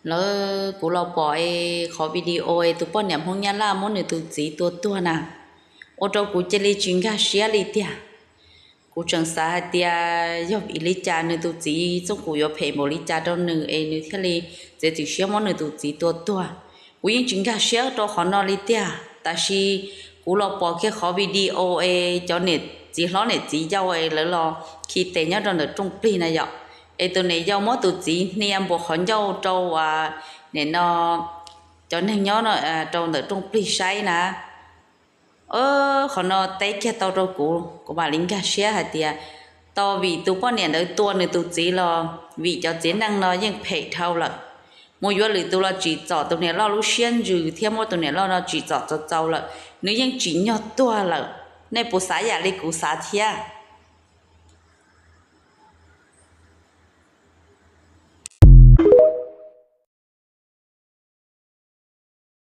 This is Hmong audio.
Lawv, kuv los pom es qhov video es tus poj niam Hmoob Nyab Laj muab nws tus txiv tua tuag na, ua rau kuv cia li tsis nkag siab li tiag. Kuv tseem xav hais tias yog vim li cas nws tus txiv txooj kuv yuav phem npaum li cas rau nws es nws thiaj li txiav txim siab muab nws tus txiv tua tuag. Kuv yeej tsis nkag siab rau qhov no li tiag, tab sis kuv los pom kiag qhov video es cov niam txiv hlob niam txiv yau es lawv los khi tes nyob rau ntawm rooj plig na yom, es tus niam yau muab tus txiv hnia npuas qhov ncauj rau, nim no, cov neeg nyob rau ntawm rooj plig saib na. Qhov no teb kiag tau rau kuv, kuv mam li nkag siab hais tias tau vim tus poj niam ntawd tua nws tus txiv los vim cov txiv neej no yeej phem dhau lawm. Mus yuav lwm tus los tsim txom tus niam loj lub siab ntsws thiab muab tus niam loj no tsim txom txaus txaus lawm, nws yeej tsim nyog tuag lawm. Nej puas xav yam li kuv xav thiab?